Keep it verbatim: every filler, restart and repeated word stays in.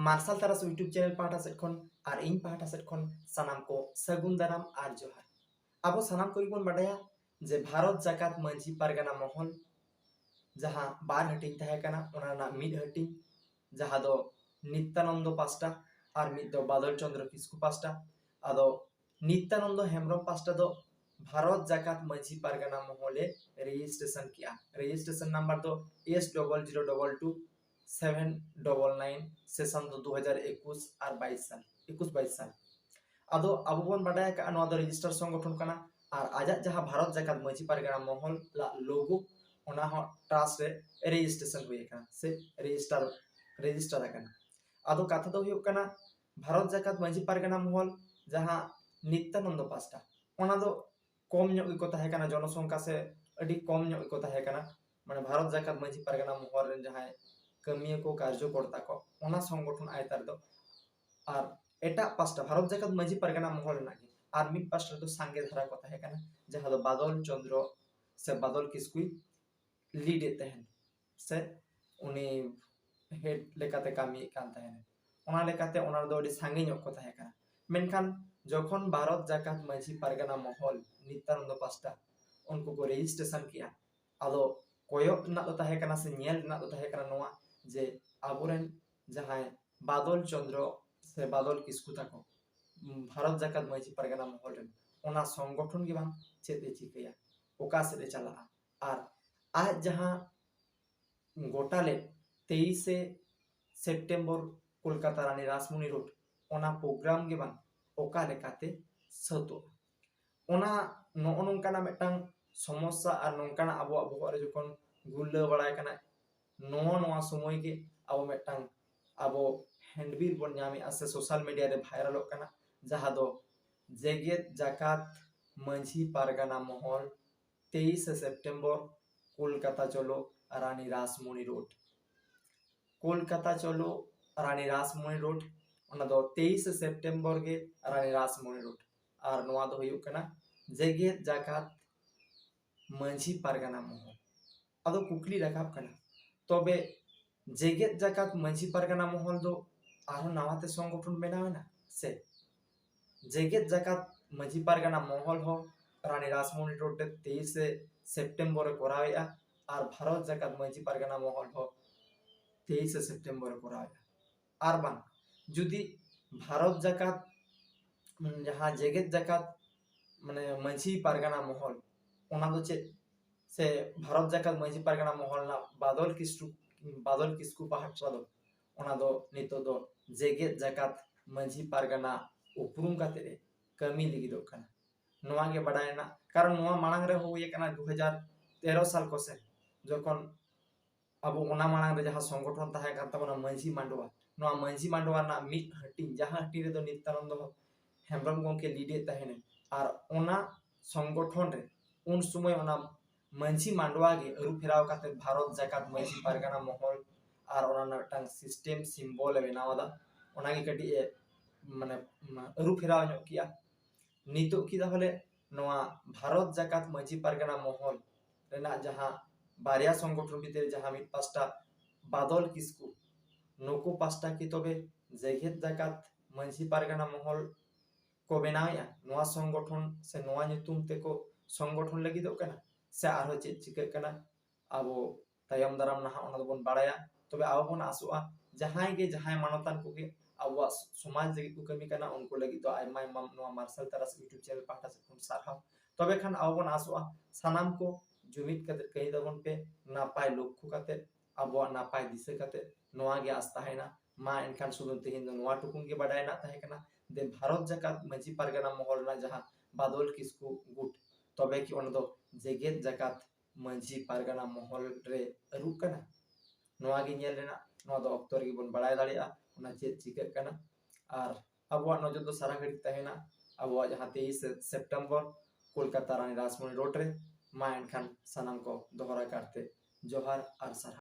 ᱢᱟᱨᱥᱟᱞ ᱛᱟᱨᱟᱥ YouTube channel ᱯᱟᱦᱴᱟ ᱥᱮᱫ ᱠᱷᱚᱱ ᱟᱨ ᱤᱧ ᱯᱟᱦᱴᱟ ᱥᱮᱫ ᱠᱷᱚᱱ ᱥᱟᱱᱟᱢ ᱠᱚ ᱥᱟᱹᱜᱩᱱ ᱫᱟᱨᱟᱢ ᱟᱨ ᱡᱚᱦᱟᱨ᱾ ᱟᱵᱚ ᱥᱟᱱᱟᱢ ᱠᱚᱜᱮ ᱵᱚᱱ ᱵᱟᱰᱟᱭᱟ ᱡᱮ ᱵᱷᱟᱨᱚᱛ ᱡᱟᱠᱟᱛ ᱢᱟᱹᱡᱷᱤ ᱯᱟᱨᱜᱟᱱᱟ ᱢᱚᱦᱚᱞ ᱡᱟᱦᱟᱸ ᱵᱟᱨ ᱦᱟᱹᱴᱤᱧ ᱛᱟᱦᱮᱸ ᱠᱟᱱᱟ, ᱚᱱᱟ ᱨᱮᱱᱟᱜ ᱢᱤᱫ ᱦᱟᱹᱴᱤᱧ ᱡᱟᱦᱟᱸ ᱫᱚ ᱱᱤᱛᱭᱟᱱᱚᱱᱫᱚ ᱯᱟᱥᱴᱟ ᱟᱨ ᱢᱤᱫ ᱫᱚ ᱵᱟᱫᱚᱞ ᱪᱚᱸᱫᱽᱨᱚ ᱠᱤᱥᱠᱩ ᱯᱟᱥᱴᱟ᱾ ᱟᱫᱚ ᱱᱤᱛᱭᱟᱱᱚᱱᱫᱚ ᱦᱮᱢᱵᱨᱚᱢ ᱯᱟᱥᱴᱟ ᱫᱚ ᱵᱷᱟᱨᱚᱛ ᱡᱟᱠᱟᱛ ᱢᱟᱹᱡᱷᱤ ᱯᱟᱨᱜᱟᱱᱟ ᱢᱚᱦᱚᱞᱮ ᱨᱮᱡᱤᱥᱴᱨᱮᱥᱚᱱ ᱠᱮᱜᱼᱟ᱾ ᱨᱮᱡᱤᱥᱴᱨᱮᱥᱚᱱ ᱱᱟᱢᱵᱟᱨ ᱫᱚ S double zero double two seven double nine, session ᱫᱚ ᱫᱩ ᱦᱟᱡᱟᱨ ᱮᱠᱩᱥ ᱟᱨ ᱵᱟᱭᱤᱥ ᱥᱟᱞ, ᱮᱠᱩᱥ ᱵᱟᱭᱤᱥ ᱥᱟᱞ᱾ ᱟᱫᱚ ᱟᱵᱚ ᱵᱚᱱ ᱵᱟᱰᱟᱭ ᱟᱠᱟᱫᱼᱟ ᱱᱚᱣᱟ ᱫᱚ ᱨᱮᱡᱤᱥᱴᱟᱨ ᱥᱚᱝᱜᱚᱴᱷᱚᱱ ᱠᱟᱱᱟ, ᱟᱨ ᱟᱡᱟᱜ ᱡᱟᱦᱟᱸ ᱵᱷᱟᱨᱚᱛ ᱡᱟᱠᱟᱛ ᱢᱟᱹᱡᱷᱤ ᱯᱟᱨᱜᱟᱱᱟ ᱢᱚᱦᱚᱞ ᱞᱟᱜ ᱞᱳᱜᱳ, ᱚᱱᱟ ᱦᱚᱸ ᱴᱨᱟᱥᱴ ᱨᱮ ᱨᱮᱡᱤᱥᱴᱨᱮᱥᱚᱱ ᱦᱩᱭ ᱟᱠᱟᱱᱟ ᱥᱮ ᱨᱮᱡᱤᱥᱴᱟᱨ, ᱨᱮᱡᱤᱥᱴᱟᱨ ᱟᱠᱟᱱᱟ᱾ ᱟᱫᱚ ᱠᱟᱛᱷᱟ ᱫᱚ ᱦᱩᱭᱩᱜ ᱠᱟᱱᱟ ᱵᱷᱟᱨᱚᱛ ᱡᱟᱠᱟᱛ ᱢᱟᱹᱡᱷᱤ ᱯᱟᱨᱜᱟᱱᱟ ᱢᱚᱦᱚᱞ ᱡᱟᱦᱟᱸ ᱱᱤᱛᱭᱟᱱᱚᱱᱫᱚ ᱯᱟᱥᱴᱟ, ᱚᱱᱟ ᱫᱚ ᱠᱚᱢ ᱧᱚᱜ ᱜᱮᱠᱚ ᱛᱟᱦᱮᱸ ᱠᱟᱱᱟ, ᱡᱚᱱᱚᱥᱚᱝᱠᱷᱟ ᱥᱮ ᱟᱹᱰᱤ ᱠᱚᱢ ᱧᱚᱜ ᱜᱮᱠᱚ ᱛᱟᱦᱮᱸ ᱠᱟᱱᱟ᱾ ᱢᱟᱱᱮ ᱵᱷᱟᱨᱚᱛ ᱡᱟᱠᱟᱛ ᱢᱟᱹᱡᱷᱤ ᱯᱟᱨᱜᱟᱱᱟ ᱢᱚᱦᱚᱞ ᱨᱮᱱ ᱡᱟᱦᱟᱸᱭ ᱠᱟᱹᱢᱤᱭᱟᱹ ᱠᱚ, ᱠᱟᱨᱡᱚᱠᱚᱨᱛᱟ ᱠᱚ, ᱚᱱᱟ ᱥᱚᱝᱜᱚᱴᱷᱚᱱ ᱟᱭᱛᱟᱨ ᱫᱚ᱾ ᱟᱨ ᱮᱴᱟᱜ ᱯᱟᱥᱴᱟ ᱵᱷᱟᱨᱚᱛ ᱡᱟᱠᱟᱛ ᱢᱟᱹᱡᱷᱤ ᱯᱟᱨᱜᱟᱱᱟ ᱢᱚᱦᱚᱞ ᱨᱮᱱᱟᱜ ᱜᱮ ᱟᱨ ᱢᱤᱫ ᱯᱟᱥᱴᱟ ᱨᱮᱫᱚ ᱥᱟᱸᱜᱮ ᱫᱷᱟᱨᱟ ᱠᱚ ᱛᱟᱦᱮᱸ ᱠᱟᱱᱟ, ᱡᱟᱦᱟᱸ ᱫᱚ ᱵᱟᱫᱚᱞ ᱪᱚᱸᱫᱽᱨᱚ ᱥᱮ ᱵᱟᱫᱚᱞ ᱠᱤᱥᱠᱩᱭ ᱞᱤᱰ ᱮᱫ ᱛᱟᱦᱮᱱ ᱥᱮ ᱩᱱᱤ ᱦᱮᱰ ᱞᱮᱠᱟᱛᱮ ᱠᱟᱹᱢᱤᱭᱮᱫ ᱠᱟᱱ ᱛᱟᱦᱮᱱᱟ᱾ ᱚᱱᱟ ᱞᱮᱠᱟᱛᱮ ᱚᱱᱟ ᱨᱮᱫᱚ ᱟᱹᱰᱤ ᱥᱟᱸᱜᱮ ᱧᱚᱜ ᱠᱚ ᱛᱟᱦᱮᱸ ᱠᱟᱱᱟ᱾ ᱢᱮᱱᱠᱷᱟᱱ ᱡᱚᱠᱷᱚᱱ ᱵᱷᱟᱨᱚᱛ ᱡᱟᱠᱟᱛ ᱢᱟᱹᱡᱷᱤ ᱯᱟᱨᱜᱟᱱᱟ ᱢᱚᱦᱚᱞ ᱱᱤᱛᱭᱟᱱᱚᱱᱫᱚ ᱯᱟᱥᱴᱟ ᱩᱱᱠᱩ ᱠᱚ ᱨᱮᱡᱤᱥᱴᱨᱮᱥᱚᱱ ᱠᱮᱜᱼᱟ, ᱟᱫᱚ ᱠᱚᱭᱚᱜ ᱨᱮᱱᱟᱜ ᱫᱚ ᱛᱟᱦᱮᱸ ᱠᱟᱱᱟ ᱥᱮ ᱧᱮᱞ ᱨᱮᱱᱟᱜ ᱫᱚ ᱛᱟᱦᱮᱸ ᱠᱟᱱᱟ ᱱᱚᱣᱟ ᱡᱮ ᱟᱵᱚᱨᱮᱱ ᱡᱟᱦᱟᱸᱭ ᱵᱟᱫᱚᱞ ᱪᱚᱸᱫᱽᱨᱚ ᱥᱮ ᱵᱟᱫᱚᱞ ᱠᱤᱥᱠᱩ ᱛᱟᱠᱚ, ᱩᱢ, ᱵᱷᱟᱨᱚᱛ ᱡᱟᱠᱟᱛ ᱢᱟᱹᱡᱷᱤ ᱯᱟᱨᱜᱟᱱᱟ ᱢᱚᱦᱚᱞ ᱨᱮᱱ, ᱚᱱᱟ ᱥᱚᱝᱜᱚᱴᱷᱚᱱ ᱜᱮ ᱵᱟᱝ ᱪᱮᱫ ᱮ ᱪᱤᱠᱟᱹᱭᱟ, ᱚᱠᱟ ᱥᱮᱫ ᱮ ᱪᱟᱞᱟᱜᱼᱟ᱾ ᱟᱨ ᱟᱡ ᱡᱟᱦᱟᱸ ᱜᱚᱴᱟ ᱞᱮᱫ ᱛᱮᱭᱤᱥᱮ ᱥᱮᱯᱴᱮᱢᱵᱚᱨ ᱠᱳᱞᱠᱟᱛᱟ ᱨᱟᱱᱤ ᱨᱟᱥᱢᱚᱱᱤ ᱨᱳᱰ, ᱚᱱᱟ ᱯᱨᱳᱜᱨᱟᱢ ᱜᱮ ᱵᱟᱝ ᱚᱠᱟ ᱞᱮᱠᱟᱛᱮ ᱥᱟᱹᱛᱚᱜᱼᱟ᱾ ᱚᱱᱟ ᱱᱚᱜᱼᱚ ᱱᱚᱝᱠᱟᱱᱟᱜ ᱢᱤᱫᱴᱟᱝ ᱥᱚᱢᱚᱥᱥᱟ ᱟᱨ ᱱᱚᱝᱠᱟᱱᱟᱜ ᱟᱵᱚᱣᱟᱜ ᱵᱚᱦᱚᱜ ᱨᱮ ᱡᱚᱠᱷᱚᱱ ᱜᱩᱨᱞᱟᱹᱣ ᱵᱟᱲᱟᱭ ᱠᱟᱱᱟ, ᱱᱚᱣᱟ, ᱱᱚᱣᱟ ᱥᱚᱢᱚᱭ ᱜᱮ ᱟᱵᱚ ᱢᱤᱫᱴᱟᱝ ᱟᱵᱚ ᱦᱮᱱᱰᱵᱤᱞ ᱵᱚᱱ ᱧᱟᱢᱮᱜᱼᱟ ᱥᱮ ᱥᱳᱥᱟᱞ ᱢᱤᱰᱤᱭᱟ ᱨᱮ ᱵᱷᱟᱭᱨᱟᱞᱚᱜ ᱠᱟᱱᱟ, ᱡᱟᱦᱟᱸ ᱫᱚ ᱡᱮᱜᱮᱛ ᱡᱟᱠᱟᱛ ᱢᱟᱹᱡᱷᱤ ᱯᱟᱨᱜᱟᱱᱟ ᱢᱚᱦᱚᱞ ᱛᱮᱭᱤᱥᱮ ᱥᱮᱯᱴᱮᱢᱵᱚᱨ ᱠᱳᱞᱠᱟᱛᱟ ᱪᱚᱞᱚ ᱨᱟᱱᱤ ᱨᱟᱥᱢᱚᱱᱤ ᱨᱳᱰ, ᱠᱳᱞᱠᱟᱛᱟ ᱪᱚᱞᱚ ᱨᱟᱱᱤ ᱨᱟᱥᱢᱚᱱᱤ ᱨᱳᱰ, ᱚᱱᱟ ᱫᱚ ᱛᱮᱭᱤᱥᱮ ᱥᱮᱯᱴᱮᱢᱵᱚᱨ ᱜᱮ ᱨᱟᱱᱤ ᱨᱟᱥᱢᱚᱱᱤ ᱨᱳᱰ᱾ ᱟᱨ ᱱᱚᱣᱟ ᱫᱚ ᱦᱩᱭᱩᱜ ᱠᱟᱱᱟ ᱡᱮᱜᱮᱛ ᱡᱟᱠᱟᱛ ᱢᱟᱹᱡᱷᱤ ᱯᱟᱨᱜᱟᱱᱟ ᱢᱚᱦᱚᱞ᱾ ᱟᱫᱚ ᱠᱩᱠᱞᱤ ᱨᱟᱠᱟᱵ ᱠᱟᱱᱟ, ᱛᱚᱵᱮ ᱡᱮᱜᱮᱛ ᱡᱟᱠᱟᱛ ᱢᱟᱹᱡᱷᱤ ᱯᱟᱨᱜᱟᱱᱟ ᱢᱚᱦᱚᱞ ᱫᱚ ᱟᱨᱦᱚᱸ ᱱᱟᱣᱟᱛᱮ ᱥᱚᱝᱜᱚᱴᱷᱚᱱ ᱵᱮᱱᱟᱣ ᱮᱱᱟ ᱥᱮ? ᱡᱮᱜᱮᱛ ᱡᱟᱠᱟᱛ ᱢᱟᱹᱡᱷᱤ ᱯᱟᱨᱜᱟᱱᱟ ᱢᱚᱦᱚᱞ ᱦᱚᱸ ᱨᱟᱱᱤ ᱨᱟᱥᱢᱚᱱᱤ ᱨᱳᱰ ᱨᱮ ᱛᱮᱭᱤᱥᱮ ᱥᱮᱯᱴᱮᱢᱵᱚᱨ ᱨᱮ ᱠᱚᱨᱟᱣᱮᱫᱼᱟ, ᱟᱨ ᱵᱷᱟᱨᱚᱛ ᱡᱟᱠᱟᱛ ᱢᱟᱹᱡᱷᱤ ᱯᱟᱨᱜᱟᱱᱟ ᱢᱚᱦᱚᱞ ᱦᱚᱸ ᱛᱮᱭᱤᱥᱮ ᱥᱮᱯᱴᱮᱢᱵᱚᱨ ᱨᱮ ᱠᱚᱨᱟᱣᱮᱫᱼᱟ᱾ ᱟᱨ ᱵᱟᱝ, ᱡᱩᱫᱤ ᱵᱷᱟᱨᱚᱛ ᱡᱟᱠᱟᱛ, ᱩᱢ, ᱡᱟᱦᱟᱸ ᱡᱮᱜᱮᱛ ᱡᱟᱠᱟᱛ ᱢᱟᱱᱮ ᱢᱟᱹᱡᱷᱤ ᱯᱟᱨᱜᱟᱱᱟ ᱢᱚᱦᱚᱞ, ᱚᱱᱟ ᱫᱚ ᱪᱮᱫ ᱥᱮ ᱵᱷᱟᱨᱚᱛ ᱡᱟᱠᱟᱛ ᱢᱟᱹᱡᱷᱤ ᱯᱟᱨᱜᱟᱱᱟ ᱢᱚᱦᱚᱞ ᱨᱮᱱᱟᱜ ᱵᱟᱫᱚᱞ ᱠᱤᱥᱠᱩ, ᱵᱟᱫᱚᱞ ᱠᱤᱥᱠᱩ ᱯᱟᱦᱴᱟ ᱫᱚ, ᱚᱱᱟ ᱫᱚ ᱱᱤᱛᱚᱜ ᱫᱚ ᱡᱮᱜᱮᱛ ᱡᱟᱠᱟᱛ ᱢᱟᱹᱡᱷᱤ ᱯᱟᱨᱜᱟᱱᱟ ᱩᱯᱨᱩᱢ ᱠᱟᱛᱮ ᱮ ᱠᱟᱹᱢᱤ ᱞᱟᱹᱜᱤᱫᱚᱜ ᱠᱟᱱᱟ᱾ ᱱᱚᱣᱟ ᱜᱮ ᱵᱟᱰᱟᱭ ᱨᱮᱱᱟᱜ, ᱠᱟᱨᱚᱱ ᱱᱚᱣᱟ ᱢᱟᱲᱟᱝ ᱨᱮ ᱦᱩᱭ ᱟᱠᱟᱱᱟ ᱫᱩ ᱦᱟᱡᱟᱨ ᱛᱮᱨᱚ ᱥᱟᱞ ᱠᱚᱥᱮᱫ, ᱡᱚᱠᱷᱚᱱ ᱟᱵᱚ ᱚᱱᱟ ᱢᱟᱲᱟᱝ ᱨᱮ ᱡᱟᱦᱟᱸ ᱥᱚᱝᱜᱚᱴᱷᱚᱱ ᱛᱟᱦᱮᱸ ᱠᱟᱱ ᱛᱟᱵᱚᱱᱟ ᱢᱟᱹᱡᱷᱤ ᱢᱟᱰᱣᱟ, ᱱᱚᱣᱟ ᱢᱟᱹᱡᱷᱤ ᱢᱟᱰᱣᱟ ᱨᱮᱱᱟᱜ ᱢᱤᱫ ᱦᱟᱹᱴᱤᱧ, ᱡᱟᱦᱟᱸ ᱦᱟᱹᱴᱤᱧ ᱨᱮᱫᱚ ᱱᱤᱛᱭᱟᱱᱚᱱᱫᱚ ᱦᱮᱢᱵᱨᱚᱢ ᱜᱚᱢᱠᱮ ᱞᱤᱰ ᱮᱫ ᱛᱟᱦᱮᱱᱟ, ᱟᱨ ᱚᱱᱟ ᱥᱚᱝᱜᱚᱴᱷᱚᱱ ᱨᱮ ᱩᱱ ᱥᱚᱢᱚᱭ ᱚᱱᱟ ᱢᱟᱹᱡᱷᱤ ᱢᱟᱰᱣᱟ ᱜᱮ ᱟᱹᱨᱩ ᱯᱷᱮᱨᱟᱣ ᱠᱟᱛᱮ ᱵᱷᱟᱨᱚᱛ ᱡᱟᱠᱟᱛ ᱢᱟᱹᱡᱷᱤ ᱯᱟᱨᱜᱟᱱᱟ ᱢᱚᱦᱚᱞ ᱟᱨ ᱚᱱᱟ ᱨᱮᱱᱟᱜ ᱢᱤᱫᱴᱟᱝ ᱥᱤᱥᱴᱮᱢ ᱥᱤᱢᱵᱚᱞ ᱮ ᱵᱮᱱᱟᱣ ᱮᱫᱟ᱾ ᱚᱱᱟᱜᱮ ᱠᱟᱹᱴᱤᱡ ᱮ ᱢᱟᱱᱮ ᱟᱹᱨᱩ ᱯᱷᱮᱨᱟᱣ ᱧᱚᱜ ᱠᱮᱜᱼᱟ᱾ ᱱᱤᱛᱚᱜ ᱠᱤ ᱛᱟᱦᱚᱞᱮ ᱱᱚᱣᱟ ᱵᱷᱟᱨᱚᱛ ᱡᱟᱠᱟᱛ ᱢᱟᱹᱡᱷᱤ ᱯᱟᱨᱜᱟᱱᱟ ᱢᱚᱦᱚᱞ ᱨᱮᱱᱟᱜ ᱡᱟᱦᱟᱸ ᱵᱟᱨᱭᱟ ᱥᱚᱝᱜᱚᱴᱷᱚᱱ ᱵᱷᱤᱛᱨᱤ ᱨᱮ ᱡᱟᱦᱟᱸ ᱢᱤᱫ ᱯᱟᱥᱴᱟ ᱵᱟᱫᱚᱞ ᱠᱤᱥᱠᱩ, ᱱᱩᱠᱩ ᱯᱟᱥᱴᱟ ᱠᱤ ᱛᱚᱵᱮ ᱡᱮᱜᱮᱛ ᱡᱟᱠᱟᱛ ᱢᱟᱹᱡᱷᱤ ᱯᱟᱨᱜᱟᱱᱟ ᱢᱚᱦᱚᱞ ᱠᱚ ᱵᱮᱱᱟᱣᱮᱫᱼᱟ ᱱᱚᱣᱟ ᱥᱚᱝᱜᱚᱴᱷᱚᱱ ᱥᱮ ᱱᱚᱣᱟ ᱧᱩᱛᱩᱢ ᱛᱮᱠᱚ ᱥᱚᱝᱜᱚᱴᱷᱚᱱ ᱞᱟᱹᱜᱤᱫᱚᱜ ᱠᱟᱱᱟ, ᱥᱮ ᱟᱨᱦᱚᱸ ᱪᱮᱫ ᱪᱤᱠᱟᱹᱜ ᱠᱟᱱᱟ? ᱟᱵᱚ ᱛᱟᱭᱚᱢ ᱫᱟᱨᱟᱢ ᱱᱟᱦᱟᱜ ᱚᱱᱟ ᱫᱚᱵᱚᱱ ᱵᱟᱲᱟᱭᱟ᱾ ᱛᱚᱵᱮ ᱟᱵᱚ ᱵᱚᱱ ᱟᱥᱚᱜᱼᱟ ᱡᱟᱦᱟᱸᱭ ᱜᱮ, ᱡᱟᱦᱟᱸᱭ ᱢᱟᱱᱚᱛᱟᱱ ᱠᱚᱜᱮ ᱟᱵᱚᱣᱟᱜ ᱥᱚᱢᱟᱡᱽ ᱞᱟᱹᱜᱤᱫ ᱠᱚ ᱠᱟᱹᱢᱤ ᱠᱟᱱᱟ, ᱩᱱᱠᱩ ᱞᱟᱹᱜᱤᱫ ᱫᱚ ᱟᱭᱢᱟ ᱟᱭᱢᱟ ᱱᱚᱣᱟ ᱢᱟᱨᱥᱟᱞ ᱛᱟᱨᱟᱥ YouTube channel ᱯᱟᱦᱴᱟ ᱥᱮᱫ ᱠᱷᱚᱱ ᱥᱟᱨᱦᱟᱣ᱾ ᱛᱚᱵᱮ ᱠᱷᱟᱱ ᱟᱵᱚ ᱵᱚᱱ ᱟᱥᱚᱜᱼᱟ ᱥᱟᱱᱟᱢ ᱠᱚ ᱡᱩᱢᱤᱫ ᱠᱟᱛᱮ ᱠᱟᱹᱢᱤ ᱛᱟᱵᱚᱱ ᱯᱮ, ᱱᱟᱯᱟᱭ ᱞᱚᱠᱠᱷᱚ ᱠᱟᱛᱮ, ᱟᱵᱚᱣᱟᱜ ᱱᱟᱯᱟᱭ ᱫᱤᱥᱟᱹ ᱠᱟᱛᱮ᱾ ᱱᱚᱣᱟ ᱜᱮ ᱟᱥ ᱛᱟᱦᱮᱸᱭᱮᱱᱟ᱾ ᱢᱟ ᱮᱱᱠᱷᱟᱱ ᱥᱩᱫᱷᱩ ᱛᱮᱦᱮᱧ ᱫᱚ ᱱᱚᱣᱟ ᱴᱩᱠᱩᱱ ᱜᱮ ᱵᱟᱰᱟᱭ ᱨᱮᱱᱟᱜ ᱛᱟᱦᱮᱸ ᱠᱟᱱᱟ ᱡᱮ ᱵᱷᱟᱨᱚᱛ ᱡᱟᱠᱟᱛ ᱢᱟᱹᱡᱷᱤ ᱯᱟᱨᱜᱟᱱᱟ ᱢᱚᱦᱚᱞ ᱨᱮᱱᱟᱜ ᱡᱟᱦᱟᱸ ᱵᱟᱫᱚᱞ ᱠᱤᱥᱠᱩ ᱜᱩᱴ, ᱛᱚᱵᱮ ᱠᱤ ᱚᱱᱟ ᱫᱚ ᱡᱮᱜᱮᱛ ᱡᱟᱠᱟᱛ ᱢᱟᱹᱡᱷᱤ ᱯᱟᱨᱜᱟᱱᱟ ᱢᱚᱦᱚᱞ ᱨᱮ ᱟᱹᱨᱩᱜ ᱠᱟᱱᱟ? ᱱᱚᱣᱟ ᱜᱮ ᱧᱮᱞ ᱨᱮᱱᱟᱜ, ᱱᱚᱣᱟ ᱫᱚ ᱚᱠᱛᱚ ᱨᱮᱜᱮ ᱵᱚᱱ ᱵᱟᱲᱟᱭ ᱫᱟᱲᱮᱭᱟᱜᱼᱟ ᱚᱱᱟ ᱪᱮᱫ ᱪᱤᱠᱟᱹᱜ ᱠᱟᱱᱟ᱾ ᱟᱨ ᱟᱵᱚᱣᱟᱜ ᱱᱚᱡᱚᱨ ᱫᱚ ᱥᱟᱨᱟ ᱜᱷᱟᱹᱲᱤᱡ ᱛᱟᱦᱮᱱᱟ ᱟᱵᱚᱣᱟᱜ ᱡᱟᱦᱟᱸ ᱛᱮᱭᱤᱥᱮ ᱥᱮᱯᱴᱮᱢᱵᱚᱨ ᱠᱳᱞᱠᱟᱛᱟ ᱨᱟᱱᱤ ᱨᱟᱥᱢᱚᱱᱤ ᱨᱳᱰ ᱨᱮ᱾ ᱢᱟ ᱮᱱᱠᱷᱟᱱ ᱥᱟᱱᱟᱢ ᱠᱚ ᱫᱚᱦᱲᱟ ᱠᱟᱨᱛᱮ ᱡᱚᱦᱟᱨ ᱟᱨ ᱥᱟᱨᱦᱟᱣ᱾